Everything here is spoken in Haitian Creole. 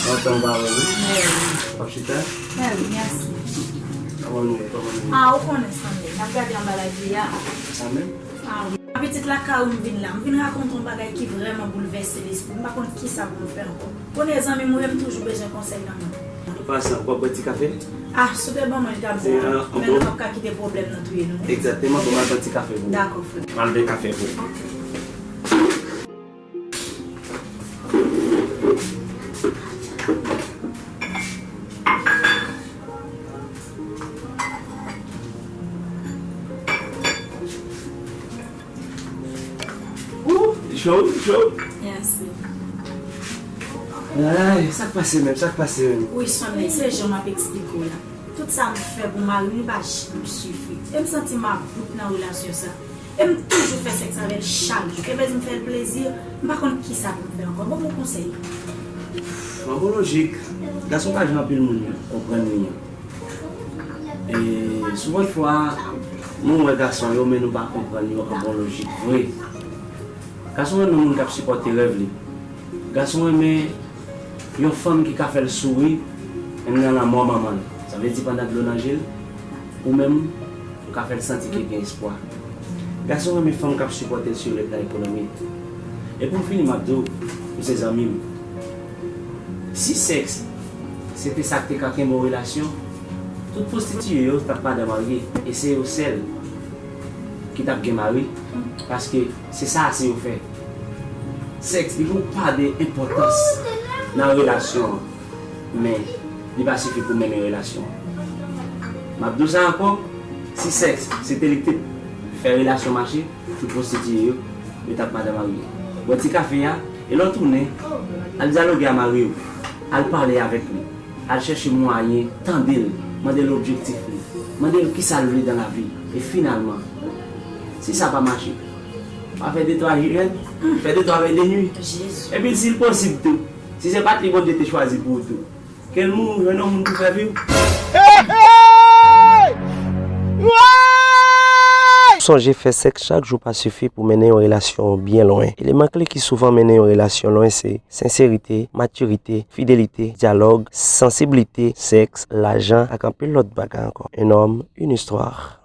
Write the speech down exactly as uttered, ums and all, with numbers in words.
Lontan m pa wè w, wi. Mèsi. W ap chita? Mèsi, mèsi. Kòman nou ye? Kòman nou ye? Ah, ou konnen sa, men. N ap gade anba lavi a. Sa menm? Ah, wi. Apetit lakay ou m vin la. M vin rakonte yon bagay ki vrèman boulvèse lespri m. M pa konn kisa pou m fè ankò. Konnen zanmi m, wi, m toujou bezwen konsèy nan men w. An pasan, w ap bwè ti kafe? Ah, si w te ban mwen, li t ap bon. Men nou p ap ka kite pwoblèm nan touye nou, wi. Egzakteman, bon, m al bwè ti kafe pou ou. Dakò, frè. M al bwè kafe pou ou. Ok. Ou, li cho, li cho. Mèsi. Ay, sa k pase menm, sa k pase menm? Wi, Sonley, se jan m ap eksplike w la. Tout sa m fè pou mari m, li pa janm sifi. E m santi m about nan relasyon sa. E m toujou fè sèks avè l chak jou. Ke vle di m fè l plezi, m pa konn kisa pou m fè ankò. Ban m yon konsèy. An bon lojik, gason pa jan anpil moun konprann li an. E souvan fwa, nou wè gason yo, men nou pa konprann yo an bon lojik vre. Gason renmen moun k ap sipòte rèv li. Gason renmen yon fanm ki ka fè l souri, menm nan lanmò manman l. Sa vle di pandan dlo nan je l, ou menm, ou ka fè l santi ke gen espwa. Gason renmen fanm k ap sipòte l sou le plan ekonomik. E pou m fini, m ap di w, ou se zanmi m. Si sèks se te sa k te ka kenbe yon relasyon, tout pwostitiye yo t ap madan marye, e se yo sèl ki t ap gen mari, paske se sa ase yo fè. Sèks, li gen yon pa de enpòtans nan relasyon an, men li pa sifi pou mennen relasyon an. M ap di w sa ankò, si sèks se te li k te fè relasyon mache, tout pwostitiye yo, yo t ap madan marye. Bwè ti kafe a, e lè w tounen, al dyaloge a mari w, al pale avèk li. Al chèche mwayen, tande l, mande l objektif li, mande l kisa l vle dan lavi, e finalman, si sa pa mache, pa fè de twa jèn, fè de twa vèy de nwi. Epi si l posib tou, si se pa t li Bondye te chwazi pou ou tou, ke l mouri, jwenn yon moun pou fè vi w. Sonje, fè sèks chak jou pa sifi pou mennen yon relasyon byen lwen. Eleman kle ki souvan mennen yon relasyon lwen se senserite, matirite, fidelite, dyalòg, sansiblite, sèks, lajan ak anpil lòt bagay ankò. Un homme, une histoire.